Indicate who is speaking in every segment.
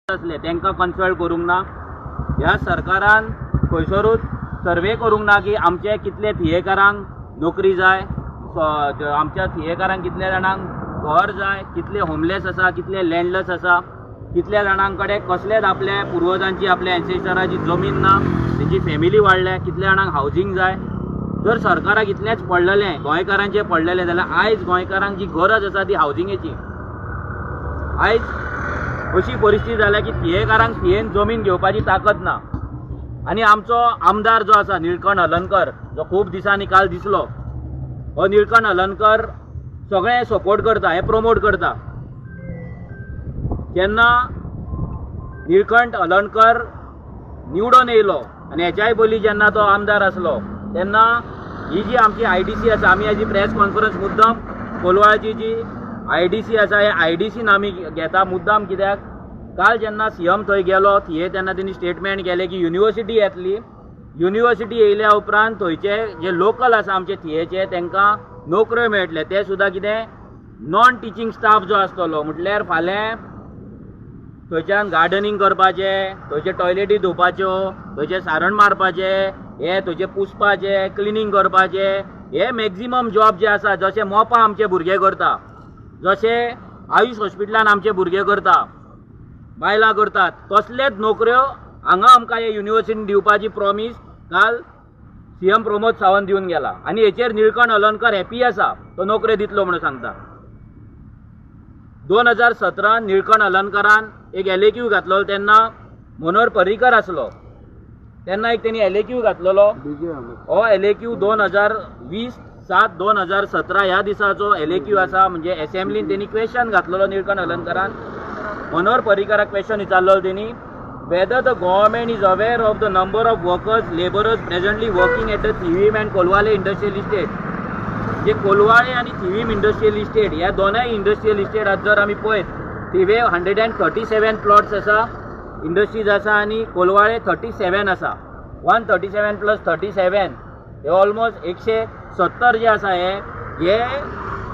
Speaker 1: आसले तांकां कन्सल्ट करूंक ना. ह्या सरकारान खंयसरूच सर्वे करूंक ना की आमचे कितले थियेकारांक नोकरी जाय, आमच्या थियेकारांक कितल्या जाणांक घर जाय, कितले होमलेस आसा, कितले लँडलेस आसा, कितल्या जाणां कडेन कसलेच आपल्या पुर्वजांची आपल्या एन्सेस्टराची जमीन ना, तेंची फॅमिली वाडल्या, कितल्या जाणांक हावजींग जाय. जर सरकाराक इतलेंच पडलेलें, गोंयकारांचें पडलेलें, जाल्यार आयज गोंयकारांक जी गरज आसा ती हावजिंगेची. आयज अशी परिस्थिती जाल्या की थियेकारांक थियेन जमीन घेवपाची ताकद ना. आनी आमचो आमदार जो आसा निळकंठ हलनकर, जो खूब दिसांनी काल दिसलो, हो निळकंठ हलनकर सगळें सपोर्ट करता, हें प्रमोट करता. जेन्ना निळकंठ हलनकर निवडून येयलो आनी हेच्याय पयलीं जेन्ना तो आमदार आसलो तेन्ना ही जी आमची IDC आसा, आमी हाजी प्रेस कॉन्फरन्स मुद्दाम कोलवाळची जी IDC आसा, हे IDCन आमी घेता मुद्दाम कित्याक काल जेन्ना CM थंय गेलो थिये तेन्ना तेणी स्टेटमेंट केलें की युनिवर्सिटी येतली. युनिवर्सिटी येयल्या उपरांत थंयचे जे लोकल आसा आमचे थियेचे तांकां नोकऱ्यो मेळटले, ते सुद्दां कितें नॉन टिचींग स्टाफ जो आसतलो, म्हटल्यार फाल्यां थंयच्यान गार्डनींग करपाचें, थंयचे टॉयलेटी धुवपाच्यो, थंयचें सारण मारपाचें, हे थंयचें पुसपाचें, क्लिनींग करपाचें, हे मॅक्झिमम जॉब जे आसा, जशे मोपा आमचे भुरगे करता, जशे आयुष हॉस्पिटलान आमचे भुरगे करता, बायलां करतात, तसलेच नोकऱ्यो हांगा आमकां हे युनिवर्सिटीन दिवपाची प्रॉमीस काल CM Pramod Sawant दिवन गेला. आनी हेचेर निळकंठ हलनकर हॅपी आसा, तो नोकऱ्यो दितलो म्हणून सांगता. 2017 निळकंठ हलनकरान एक LAQ घातलो, तेन्ना मनोहर पर्रीकर आसलो, तेन्ना एक तेणी LAQ घातलेलो. हो LAQ 2020 7/2017 ह्या दिसाचो LAQ आसा. म्हणजे एसेंब्लीन तेणी क्वेश्चन घातलेलो निळकंठ हलनकरान, मनोहर पर्रीकराक क्वेश्चन विचारलेलो तेणी, whether the government is aware of the number of workers, labourers presently working at the Thivim and Colvale industrial estate. जे कोलवाळे आनी थिवीम इंडस्ट्रियल इस्टेट ह्या दोनूय इंडस्ट्रियल इस्टेटात जर आमी पळयत, थिवे 137 प्लॉट्स आसा, इंडस्ट्रीज आसा, आनी कोलवाळे 37 आसा. 137 प्लस 37 हे ऑलमोस्ट 170 जे आसा हे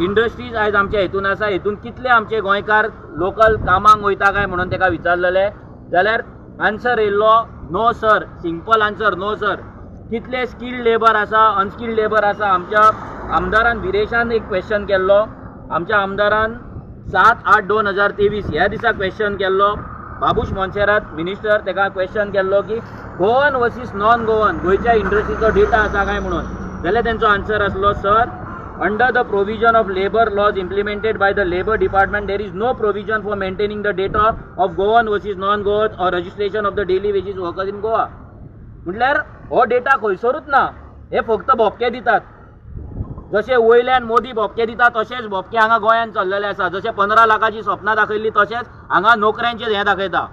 Speaker 1: इंडस्ट्रीज आयज आमच्या हितून आसा. हितून कितले आमचे गोंयकार लोकल कामाक वयता काय म्हणून ताका विचारलेलें जाल्यार आन्सर येयल्लो no sir, simple answer no sir. कितले स्किल्ड लेबर आसा, अनस्किल्ड लेबर आसा. आमच्या आमदारान विरेशान एक क्वेश्चन केल्लो, आमच्या आमदारान 7/8/2023 ह्या दिसा क्वेश्चन केल्लो, बाबूश मोन्सेरात मिनिस्टर ताका क्वेश्चन केल्लो की गोवन वर्सीस नॉन गोवन गोंयच्या इंडस्ट्रीचो डेटा आसा काय म्हणून, जाल्यार तेंचो आन्सर आसलो sir, under the provision of labour laws implemented by the labour department there is no provision for maintaining the data of Goan versus non Goan or registration of the daily wages workers in Goa. म्हटल्यार हो data खंयसरूच ना, हे फक्त भोपके दितात. जशे वयल्यान मोदी भोपके दिता तशेंच भोपके हांगा गोंयांत चल्लेले आसा. जशे 15 लाखाची सपनां दाखयल्ली तशेंच हांगा नोकऱ्यांचेर हें दाखयता.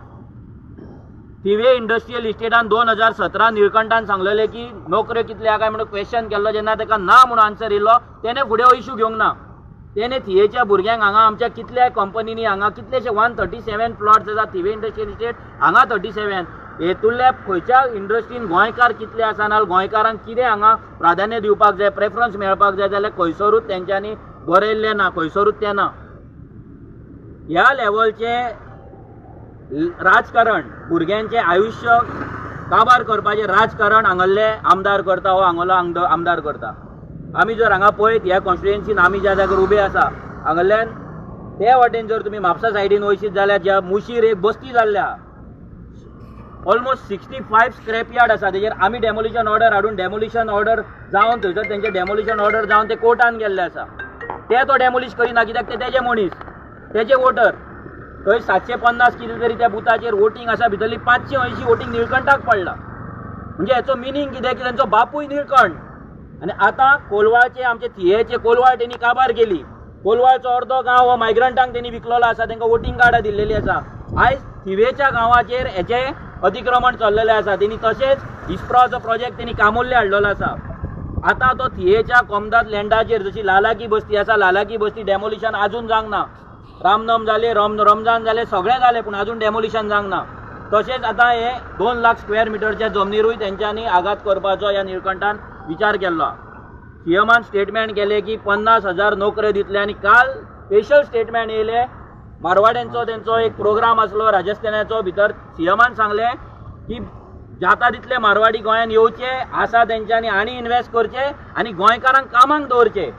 Speaker 1: थिवे इंडस्ट्रियल इस्टेटान 2017 निळकंठान सांगलेलें की नोकऱ्यो कितले काय म्हणून क्वेश्चन केल्लो, जेन्ना ताका ना म्हणून आन्सर येयलो तेणें फुडें हो इशू घेवंक ना. तेणें थियेच्या भुरग्यांक हांगा आमच्या कितल्या कंपनींनी हांगा कितलेशे 137 प्लॉट्स आसा थिवे इंडस्ट्रियल इस्टेट हांगा 37, हेतुंतल्या खंयच्या इंडस्ट्रीन गोंयकार कितले आसा ना गोंयकारांक कितें हांगा प्राधान्य दिवपाक जाय, प्रेफरन्स मेळपाक जाय, जाल्यार खंयसरूच तेंच्यांनी बरयल्लें ना, खंयसरूच तें ना. ह्या लेवलचें राजकारण, भुरग्यांचें आयुश्य काबार करपाचें राजकारण हांगल्ले आमदार करता, हो हांगलो आमदार करता. आमी जर हांगा पळयत ह्या कॉन्स्टिट्युएन्सीन आमी ज्या जाग्यार उबे आसा हांगल्ल्यान ते वाटेन जर तुमी म्हापसा सायडीन वयशीत जाल्यार ज्या मुशीर एक बस्ती जाल्ल्या, ऑलमोस्ट 65 स्क्रॅप यार्ड आसा, तेजेर आमी डेमोलिशन ऑर्डर हाडून डेमोलिशन ऑर्डर जावन थंयसर तेंचे डेमोलिशन ऑर्डर जावन ते कोर्टान गेल्ले आसा. ते तो डेमोलिश करिना कित्याक ते तेजे मनीस, तेजे वोटर. थंय 750 कितें तरी त्या बुथाचेर वोटींग आसा, भितरली 580 वोटींग निळकंठाक पडला. म्हणजे हेचो मिनींग कितें की तेंचो बापूय निळकंठ. आनी आतां कोलवाळचे आमचे थियेचे कोलवाळ तेणी काबार केली, कोलवाळचो अर्दो गांव हो मायग्रंटांक तेणी विकलेलो आसा, तेंकां वोटींग कार्डां दिल्लेलीं आसा. आयज थिवेच्या गांवाचेर हेचें अतिक्रमण चल्लेलें आसा. तेणी तशेंच इस्प्राचो प्रोजेक्ट तेणी कामुर्ले हाडलेलो आसा. आतां तो थियेच्या कोमदाद लँडाचेर जशी लालाकी बस्ती आसा, लालाकी बस्ती डेमोलिशन आजून जावंक ना. रामनम जालें, रमजान जालें, सगळें जालें, पूण आजून डेमोलिशन जावंक ना. तशेंच आतां हे 2 लाख स्क्वेअर मिटरच्या जमनीरूय तेंच्यांनी आघात करपाचो ह्या निळकंठान विचार केल्लो. सीएमान स्टेटमेंट केलें की 50,000 नोकऱ्यो दितले आनी काल स्पेशल स्टेटमेंट येयलें मारवाड्यांचो तेंचो एक प्रोग्राम आसलो राजस्थानाचो, भितर सीएमान सांगलें की जाता तितले मारवाडी गोंयान येवचे आसा तेंच्यांनी आनी इन्वेस्ट करचे आनी गोंयकारांक कामाक दवरचे.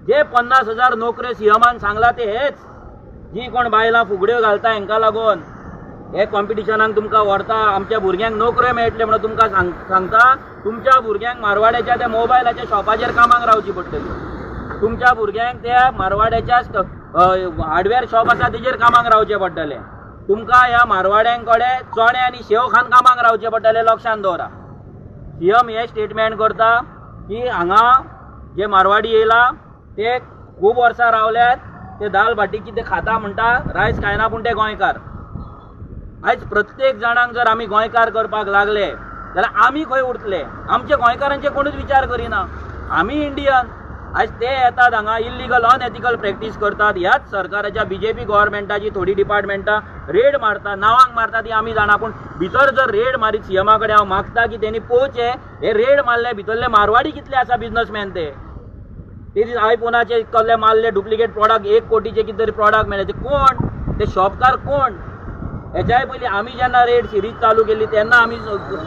Speaker 1: जे 50,000 नोकऱ्यो सीएमान सांगला ते हेच जी कोण बायलां फुगड्यो घालता हेंकां लागून हे कॉम्पिटिशनाक तुमकां व्हरता, आमच्या भुरग्यांक नोकऱ्यो मेळटले म्हणून तुमकां सांगता. तुमच्या भुरग्यांक मारवाड्याच्या त्या मोबायलाच्या शॉपाचेर कामाक रावची पडटली, तुमच्या भुरग्यांक त्या मारवाड्याच्या हार्डवेअर शॉप आसा तेजेर कामाक रावचें पडटलें, तुमकां ह्या मारवाड्यां कडेन चणे आनी शेव खावन कामाक रावचें पडटलें, लक्षांत दवरा. सीएम हे स्टेटमेंट करता की हांगा जे मारवाडी येयला ते खूब वर्सां रावल्यात, ते दाल भाटी कितें खाता म्हणटा, रायस खायना पूण ते गोंयकार. आयज प्रत्येक जाणांक जर आमी गोंयकार करपाक लागले जाल्यार आमी खंय उरतले? आमच्या गोंयकारांचे कोणूच विचार करिना, आमी इंडियन. आयज ते येतात हांगा इल्लिगल अनएथिकल प्रॅक्टीस करतात. ह्याच सरकाराच्या बीजेपी गव्हर्मेंटाची थोडी डिपार्टमेंटां रेड मारता, नांवांक मारता ती आमी जाणा, पूण भितर जर रेड मारीत सीएमा कडेन हांव मागता की तेणी पळोवचें हे रेड मारले भितरले मारवाडी कितले आसा बिजनसमॅन ते. ते दीस आयफोनाचे कसले मारले डुप्लिकेट प्रॉडक्ट, 1 कोटीचे कितें तरी प्रॉडक्ट मेळ्ळे, ते कोण? ते शॉपकार कोण? हेच्याय पयलीं आमी जेन्ना रेड सिरीज चालू केली तेन्ना आमी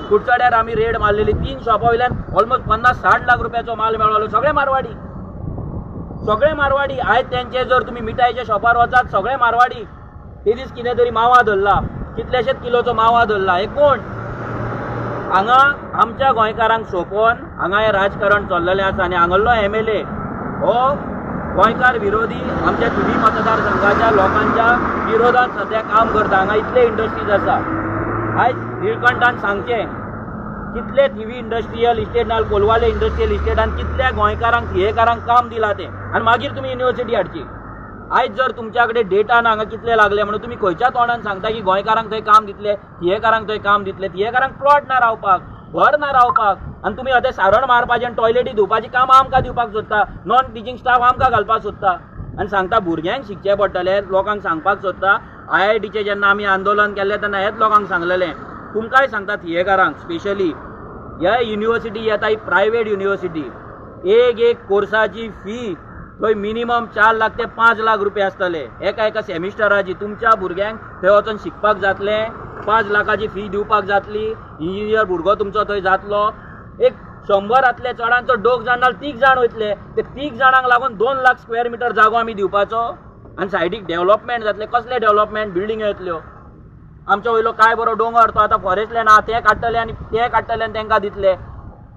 Speaker 1: कुडचड्यार आमी रेड मारलेली, 3 शॉपां वयल्यान ऑलमोस्ट 50-60 लाख रुपयाचो माल मेळ्ळो. सगळे मारवाडी, सगळे मारवाडी. आयज तेंचे जर तुमी मिठायेच्या शॉपार वचात सगळे मारवाडी. ते दीस कितें तरी मावा धरला, कितलेशेच किलोचो मावा धरला, हे कोण? हांगा आमच्या गोंयकारांक सोंपोवन हांगा हें राजकारण चल्लेलें आसा. आनी हांगल्लो MLA हो गोंयकार विरोधी, आमच्या थिवी मतदारसंघाच्या लोकांच्या विरोधात सद्या काम करता. हांगा इतले इंडस्ट्रीज आसा. आयज निळकंठान सांगचें कितले थिवी इंडस्ट्रियल इस्टेट ना कोलवाले इंडस्ट्रियल इस्टेटान कितल्या गोंयकारांक थियेकारांक काम दिलां तें, आनी मागीर तुमी युनिवर्सिटी हाडची. आयज जर तुमच्या कडेन डेटा ना हांगा कितले लागले म्हणून तुमी खंयच्या तोंडान सांगता की गोंयकारांक थंय काम दितले, थियेकारांक थंय काम दितले? थियेकारांक प्लॉट ना रावपाक, घर ना रावपाक, आनी तुमी आतां सारण मारपाचें आनी टॉयलेटी धुवपाचीं कामां आमकां दिवपाक सोदता, नॉन टिचींग स्टाफ आमकां घालपाक सोदता आनी सांगता भुरग्यांक शिकचें पडटलें. लोकांक सांगपाक सोदता. IITचें जेन्ना आमी आंदोलन केल्लें तेन्ना हेच लोकांक सांगलेलें, तुमकांय सांगता थियेकारांक स्पेशली, ह्या युनिवर्सिटी येता ही प्रायवेट युनिवर्सिटी, एक एक कोर्साची फी थंय मिनिमम 4 लाख ते 5 लाख रुपया आसतले एका एका सेमिस्टराची. तुमच्या भुरग्यांक थंय वचून शिकपाक जातलें, 5 लाखाची फी दिवपाक जातली, इंजिनियर भुरगो तुमचो थंय जातलो. एक 100 चडान चड 2 जाण ना 3 जाण वयतले, ते 3 जाणांक लागून 2 लाख स्क्वेअर मिटर जागो आमी दिवपाचो आनी सायडीक डेव्हलपमेंट जातलें. कसलें डेव्हलपमेंट? बिल्डिंग येतल्यो. आमचो वयलो काय बरो दोंगर तो आतां फॉरेस्ट लँड आहा, ते काडटले आनी ते काडटले आनी तांकां दितले.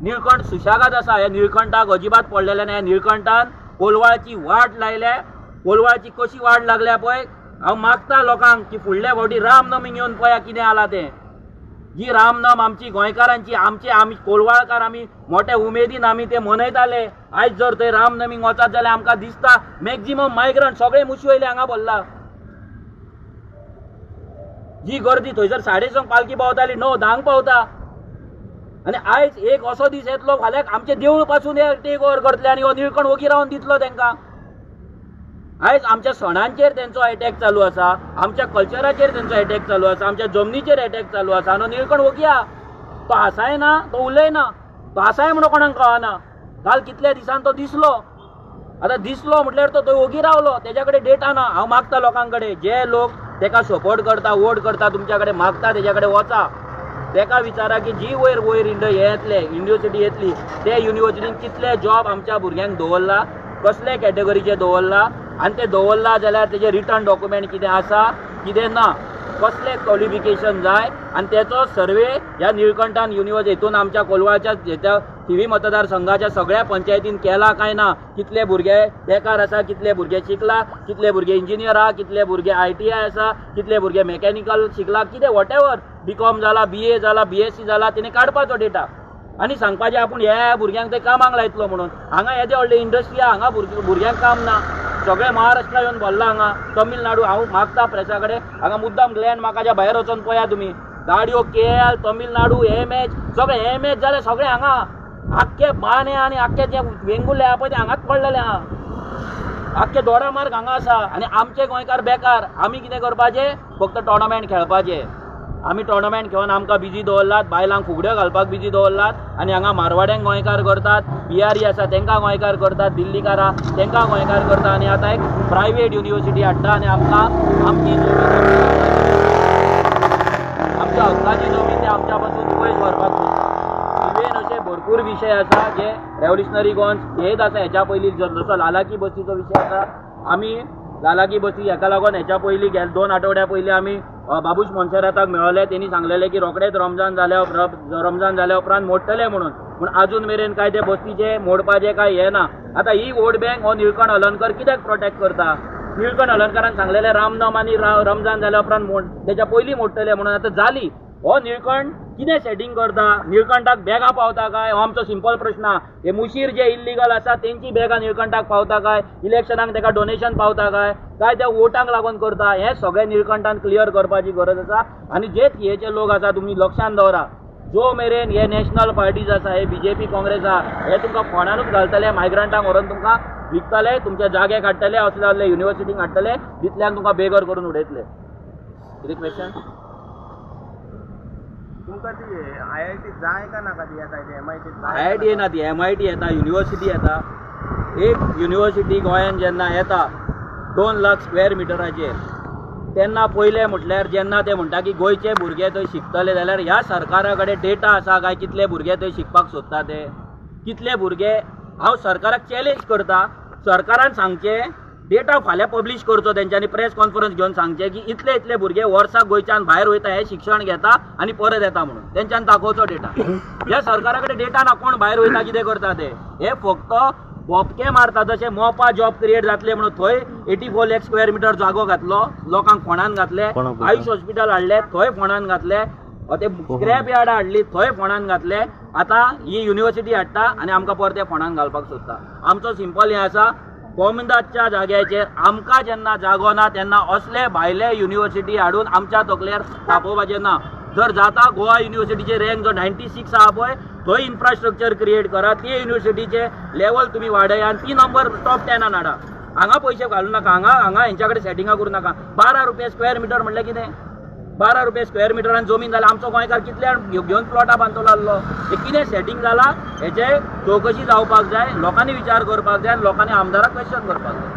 Speaker 1: निळकंठ सुशागात आसा, ह्या निळकंठाक अजिबात पडलेलें ना. ह्या निळकंठान कोलवाळची वाट लायल्या. कोलवाळची कशी वाट लागल्या पळय. हांव मागता लोकांक की फुडल्या फावटी रामनमीक येवन पळया कितें आलां तें. जी रामनम आमची गोंयकारांची, आमचे आमी कोलवाळकार आमी मोठ्या उमेदीन आमी ते मनयताले. आयज जर थंय रामनमीक वचत जाल्यार आमकां दिसता मॅक्झिमम मायग्रंट सगळे मुशी वयले हांगा भरला. जी गर्दी थंयसर 6:30 पालखी पावताली, 9-10 पावता. आनी आयज एक असो दीस येतलो फाल्यां आमचें देवूळ पासून हे टेक ओवर करतले आनी हो निळकंठ ओगी रावन दितलो तांकां. आयज आमच्या सणांचेर तेंचो एटॅक चालू आसा, आमच्या कल्चराचेर तेंचो एटॅक चालू आसा, आमच्या जमनीचेर एटॅक चालू आसा. आनी निळकंठ ओगी आहा, तो हासायना, तो उलयना, तो आसाय म्हणून कोणाक कळना. काल कितल्या दिसान तो दिसलो, आतां दिसलो म्हटल्यार तो थंय ओगी रावलो, तेज्या कडेन डेटा ना. हांव मागता लोकां कडेन, जे लोक तेका सपोर्ट करता, वोट करता, तुमच्या कडेन मागता, तेज्या कडेन वचा, तेका विचारा की जी वयर वयर हे येतले युनिवर्सिटी येतली ते युनिवर्सिटीन कितले जॉब आमच्या भुरग्यांक दवरला, कसले कॅटेगरीचे दवरला, आनी ते दवरला जाल्यार तेजे रिटर्न डॉक्युमेंट कितें आसा कितें ना, कसले क्वॉलिफिकेशन जाय, आनी तेचो सर्वे ह्या निळकंठान युनिवर्सिटी हितून आमच्या कोलवाळच्या हेच्या थिवी मतदारसंघाच्या सगळ्या पंचायतीन केला काय ना, कितले भुरगे बेकार आसा, कितले भुरगे शिकला, कितले भुरगे इंजिनियर आहा, कितले भुरगे ITI आसा, कितले भुरगे मॅकॅनिकल शिकला, कितें वॉटेवर BCom जाला, BA जाला, BSc जाला, तेणे काडपाचो डेटा आनी सांगपाचें आपूण ह्या भुरग्यांक ते कामाक लायतलो म्हणून. हांगा येदे व्हडले इंडस्ट्री आहा, हांगा भुरग्यांक काम ना, सगळे महाराष्ट्रा येवन भरला हांगा, तमिळनाडू. हांव मागता प्रेसा कडेन, हांगा मुद्दाम ग्लॅन म्हाकाच्या भायर वचोन पळया तुमी, गाडयो KL, Tamil Nadu, MH, सगळे MH जाले सगळे हांगा, आख्खे बाणे आनी आख्खे जे वेंगुर्ले आहा पळय ते हांगाच पडलेले आहा, आख्खे दोडामार्ग हांगा आसा. आनी आमचे गोंयकार बेकार, आमी कितें करपाचें? फक्त टोर्नामेंट खेळपाचें. आमी टोर्नामेंट घेवन आमकां बिजी दवरलात, बायलांक फुगड्यो घालपाक बिजी दवरलात आनी हांगा मारवाड्यांक गोंयकार करतात, बिहारी आसा तांकां गोंयकार करतात, दिल्लीकारां तांकां गोंयकार करता आनी आतां एक प्रायवेट युनिवर्सिटी हाडटा आनी आमकां आमची जमीन, आमच्या हक्काची जमीन ते आमच्या पासून पयस व्हरपाक सोदता. इव्हन अशे भरपूर विशय आसा जे रेवोल्युशनरी गोवन्स घेत आसा. हेच्या पयलीं जसो लालाकी बस्तीचो विशय आसा, आमी लालाकी बस्ती हेका लागून हेच्या पयलीं 2 आठवड्या पयलीं आमी बाबूश मोन्सेराताक मेळोले. तेणी सांगलेले की रोखडेच रमजान जाल्या उपरांत मोडटले म्हणून, पूण आजून मेरेन काय ते बस्तीचे मोडपाचे काय हे ना. आतां ही वोट बँक हो निळकंठ हळर्णकर कित्याक प्रोटेक्ट करता? निळकंठ हळर्णकरान सांगलेले रामनम आनी रमजान जाल्या उपरांत तेच्या पयलीं मोडटले म्हणून, आतां जाली. हो निळकंठ कितें सेटींग करता? निळकंठाक बॅगां पावता काय? हो आमचो सिंपल प्रश्न. हे मुशीर जे इल्लिगल आसा तेंची बॅगां निळकंठाक पावता काय? इलेक्शनाक तेका डोनेशन पावता काय? काय त्या वोटांक लागून करता? हें सगळें निळकंठान क्लियर करपाची गरज आसा. आनी जे थियेचे लोक आसा तुमी लक्षान दवरा, जो मेरेन हे नॅशनल पार्टीज आसा, हे बीजेपी काँग्रेस आसा, हे तुमकां फोंडानूच घालतले, मायग्रंटांक व्हरोन तुमकां विकतले, तुमचे जागे काडटले, असले असले युनिवर्सिटींक हाडटले, तितल्यान तुमकां बेगर करून उडयतले. कितें क्वेश्चन?
Speaker 2: तुमकां ती आयआयटी जाय काय नाका? ती येता एमआयटी,
Speaker 1: आयआयटी येना, ती एमआयटी येता, युनिवर्सिटी येता. एक युनिवर्सिटी गोंयांत जेन्ना येता 2 लाख स्क्वेअर मिटराचेर, तेन्ना पयलें म्हटल्यार जेन्ना ते म्हणटा की गोंयचे भुरगे थंय शिकतले, जाल्यार ह्या सरकारा कडेन डेटा आसा काय कितले भुरगे थंय शिकपाक सोदता ते, कितले भुरगे? हांव सरकाराक चॅलेंज करता, सरकारान सांगचें डेटा फाल्यां पब्लीश करचो, तेंच्यांनी प्रेस कॉन्फरन्स घेवन सांगचें की इतले इतले भुरगे वर्साक गोंयच्यान भायर वयता, हे शिक्षण घेता आनी परत येता म्हणून तेंच्यांनी दाखोवचो डेटा. ह्या सरकारा कडेन डेटा ना, कोण भायर वयता कितें करता ते. हे फक्त भोपके मारता. जशें मोपा जॉब क्रिएट जातले म्हणून थंय 84 लाख स्क्वेअर मिटर जागो घातलो, लोकांक फोंडान घातले, आयुष हॉस्पिटल हाडले थंय फोंडान घातले, ते स्क्रॅप यार्ड हाडली थंय फोंडान घातले. आतां ही युनिवर्सिटी हाडटा आनी आमकां परते फोंडान घालपाक सोदता. आमचो सिंपल हें आसा, कोमिंदाच्या जाग्याचेर आमकां जेन्ना जागो ना तेन्ना असले भायले युनिवर्सिटी हाडून आमच्या तकलेर तापोवपाचें ना. जर जाता गोवा युनिवर्सिटीचे रँक जो 96 आहा पळय, थंय इन्फ्रास्ट्रक्चर क्रिएट करा, ते युनिवर्सिटीचे लेवल तुमी वाडया आनी ती नंबर टॉप 10 हाडा. हांगा पयशे घालूं नाका, हांगा हांगा हेंच्या कडेन सेटिंगां करूं नाका. 12 रुपया स्क्वेअर मिटर म्हणल्यार कितें? 12 रुपया स्क्वेअर मिटरान जमीन जाल्यार आमचो गोंयकार कितले घेवन प्लॉटां बांदतलो आसलो? हे कितें सेटींग जालां हेचे चवकशी जावपाक जाय, लोकांनी विचार करपाक जाय आनी लोकांनी आमदाराक क्वेश्चन करपाक जाय.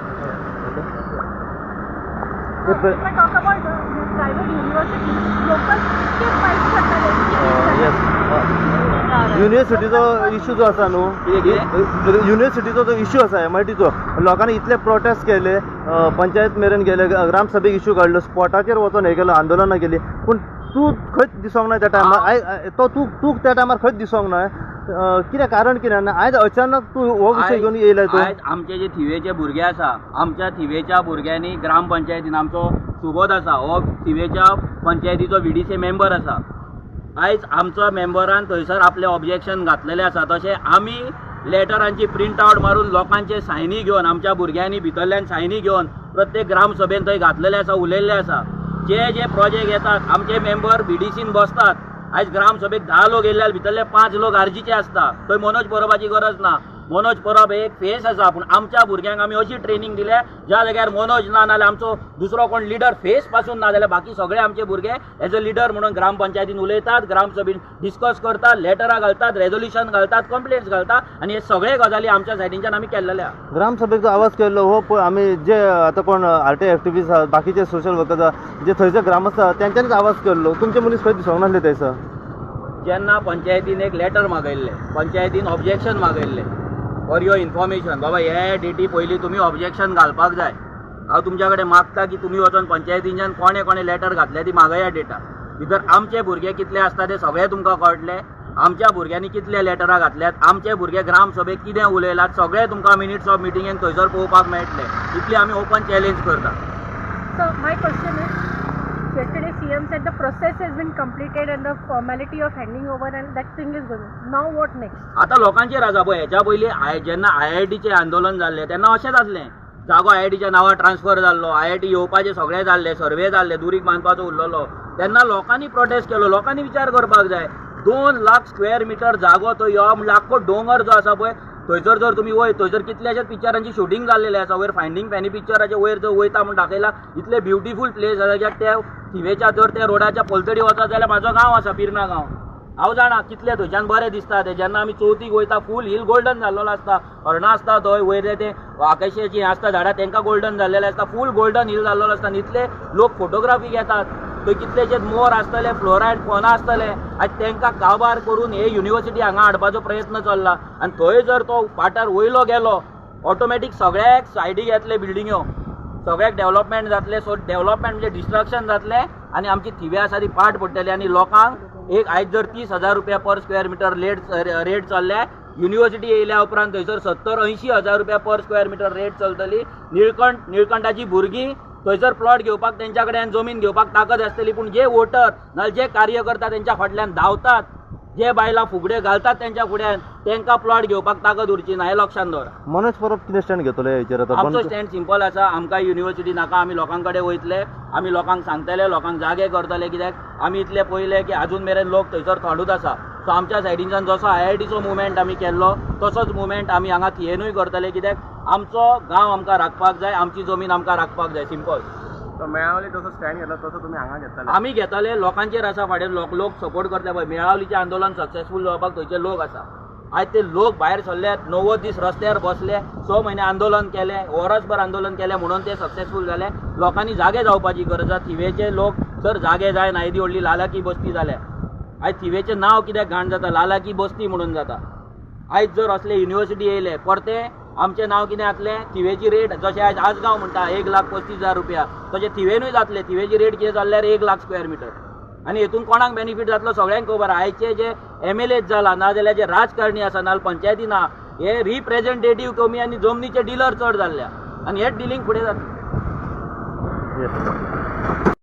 Speaker 3: युनिवर्सिटीचो इश्यू जो आसा न्हू, युनिवर्सिटीचो जो इश्यू आसा एमआयटीचो, लोकांनी इतले प्रोटेस्ट केले, पंचायत मेरेन गेले, ग्रामसभेक इश्यू काडलो, स्पॉटाचेर वचोन हें केलो, आंदोलनां केली, पूण तूं खंयच दिसोंक ना त्या टायमार. तो तूं तूं त्या टायमार खंयच दिसोंक ना, कितें कारण कितें? आयज अचानक तूं हो विशय घेवन येयला तूं.
Speaker 1: आयज आमचे जे थिवेचे भुरगे आसा, आमच्या थिवेच्या भुरग्यांनी ग्रामपंचायतीन, आमचो सुबोध आसा हो थिवेच्या पंचायतीचो VDC member आसा, आयज आमचो मेंबरान थंयसर आपलें ऑब्जेक्शन घातलेलें आसा. तशें आमी लेटरांची प्रिंट आवट मारून लोकांचे सायनी घेवन, आमच्या भुरग्यांनी भितरल्यान सायनी घेवन प्रत्येक ग्रामसभेन थंय घातलेलें आसा, उलयल्लें आसा. जे जे प्रोजेक्ट येतात आमचे मेंबर VDCन बसतात. आयज ग्रामसभेक 10 लोक येयल्ले भितरले 5 लोक आरजीचे आसता. थंय मनोज परबाची गरज ना. मनोज परब एक फेस आसा, पूण आमच्या भुरग्यांक आमी अशी ट्रेनींग दिल्या ज्या जाग्यार मनोज ना नाल्यार आमचो दुसरो कोण लिडर फेस पासून ना जाल्यार बाकी सगळे आमचे भुरगे एज अ लिडर म्हणून ग्रामपंचायतीन उलयतात, ग्रामसभेन डिस्कस करतात, लेटरां घालतात, रेजोल्युशन घालतात, कंप्लेंट्स घालतात आनी हे सगळे गजाली आमच्या सायडीनच्यान आमी केल्लेले आहा.
Speaker 3: ग्रामसभेचो आवाज केल्लो हो आमी जे आतां कोण आरटीआय एक्टिविस्ट आहा, बाकीचे सोशल वर्कर्स आहा, जे थंयचे ग्रामस्थ आहा तेंच्यांनीच आवाज केल्लो. तुमचे मनीस खंय दिसोंक नासले थंयसर?
Speaker 1: जेन्ना पंचायतीन एक लेटर मागयल्लें, पंचायतीन ऑब्जेक्शन मागयल्लें फॉर your information, बाबा हे डेटी पयलीं तुमी ऑब्जेक्शन घालपाक जाय. हांव तुमच्या कडेन मागता की तुमी वचोन पंचायतींच्यान कोणे कोणे लेटर घातले ती मागया डेटा. भितर आमचे भुरगे कितले आसता ते सगळे तुमकां कळटले, आमच्या भुरग्यांनी कितले लेटरां घातल्यात, आमचे भुरगे ग्रामसभेक कितें उलयलात, सगळे तुमकां मिनिट्स ऑफ मिटिंगेन थंयसर पळोवपाक मेळटले. इतली आमी ओपन चॅलेंज करता.
Speaker 4: So my question is, yesterday CM said the process has been completed and the formality of handing over and that thing is going. Now what next?
Speaker 1: आता लोकांचेर आसा पळय. हेच्या पयलीं जेन्ना IITचें आंदोलन जाल्लें तेन्ना अशेंच आसलें, जागो IITच्या नांवार ट्रान्सफर जाल्लो, IIT येवपाचें सगळें जाल्लें, सर्वे जाल्ले, दुरीग बांदपाचो उरलेलो, तेन्ना लोकांनी प्रोटेस्ट केलो. लोकांनी विचार करपाक जाय. 2 लाख स्क्वेअर मिटर जागो तो यो म्हणल्यार आख्खो दोंगर जो आसा पळय, थंयसर जर तुमी वयत, थंयसर कितल्याशाच पिक्चरांची शुटींग जाल्लेलें आसा. वयर फायंडींग फॅनी पिक्चराच्या वयर जर वयता म्हूण दाखयला. इतले ब्युटिफूल प्लेस आसा कित्याक त्या थिवेच्या जर त्या रोडाच्या पलतडी वचत जाल्यार म्हाजो गांव आसा, पिर्ना गांव. हांव जाणा कितले थंयच्यान बरें दिसता तें. जेन्ना आमी चवथीक वयता, फूल हिल गोल्डन जाल्लेलो आसता. हरणां आसता थंय वयर, ते आकाशाचीं आसता झाडां, तांकां गोल्डन जाल्लेलें आसता. फूल गोल्डन हिल जाल्लेलो आसता आनी इतले लोक फोटोग्राफी घेतात थंय. कितलेशेच मोर आसतले, फ्लोरा एंड फॉना आसतले. आनी तांकां काबार करून हे युनिवर्सिटी हांगा हाडपाचो प्रयत्न चल्ला. आनी थंय जर तो वाठार वयलो गेलो, ऑटोमॅटीक सगळ्याक सायडीक येतले बिल्डिंग्यो, सगळ्याक डेव्हलपमेंट जातलें. सो डेव्हलपमेंट म्हणजे डिस्ट्रक्शन जातलें आनी आमची थिवे आसा ती पाट पडटली. आनी लोकांक एक आयज जर 30,000 रुपया पर स्क्वेअर मिटर रेट चल्ल्या, युनिवर्सिटी येयल्या उपरांत थंयसर 70-80 हजार रुपया पर स्क्वेअर मिटर रेट चलतली. निळकंठाची भुरगीं थंयसर प्लॉट घेवपाक, तेंच्या कडेन जमीन घेवपाक ताकद आसतली. पूण जे वोटर नाजाल्यार जे कार्यकर्ता तेंच्या फाटल्यान धांवतात, जे बायलां फुगड्यो घालतात तेंच्या फुड्यान, तेंकां प्लॉट घेवपाक ताकद उरची ना, हें लक्षांत दवरा.
Speaker 3: मनोज परब कितें स्टँड घेतलो हेचेर आतां?
Speaker 1: आमचो
Speaker 3: बंद
Speaker 1: स्टँड सिंपल आसा. आमकां युनिवर्सिटी नाका. आमी लोकां कडेन वयतले, आमी लोकांक सांगतले, लोकांक जागे करतले. कित्याक आमी इतले पळयले की आजून मेरेन लोक थंयसर थंडूच आसा. सो आमच्या सायडीनच्यान जसो आयआयटीचो मुवमेंट आमी केल्लो, तसोच मुवमेंट आमी हांगा थियेनूय करतले. कित्याक आमचो गांव आमकां राखपाक जाय, आमची जमीन आमकां राखपाक जाय. सिंपल.
Speaker 2: तो मेळावली जसो स्टँड घेतलो, तसो तुमी हांगा घेतले?
Speaker 1: आमी घेतले. लोकांचेर आसा फाटीं. लोक लोक सपोर्ट करता पळय. मेळावलीचें आंदोलन सक्सेसफूल जावपाक थंयचे लोक आसा. आयज ते लोक भायर सरले, 90 दीस रस्त्यार बसले, 6 म्हयने आंदोलन केलें, वरसभर आंदोलन केलें म्हणून ते सक्सेसफूल जाले. लोकांनी जागे जावपाची गरज आसा. थिवेचे लोक जर जागे जायना, येदी व्हडली लालाकी बस्ती जाल्या. आयज थिवेचें नांव कित्याक घाण जाता? लालाकी बस्ती म्हणून जाता. आयज जर असले युनिवर्सिटी येयले, परते आमचें नांव कितें जातलें? थिवेची रेट जशें आयज आजगांव म्हणटा 1,35,000 रुपया, तशें थिवेनूय जातलें. थिवेची रेट कितें जाल्यार 1 लाख स्क्वेअर मिटर. आनी हेतून कोणाक बेनिफीट जातलो, सगळ्यांक खबर. आयचे जे एमएलए जाला, ना जाल्यार जे राजकारणी आसा, ना पंचायती ना, हे रिप्रेझेंटेटीव कमी आनी जमनीचे डिलर चड जाल्ले. आनी हेच डिलींग फुडें जातलें.
Speaker 3: Yes.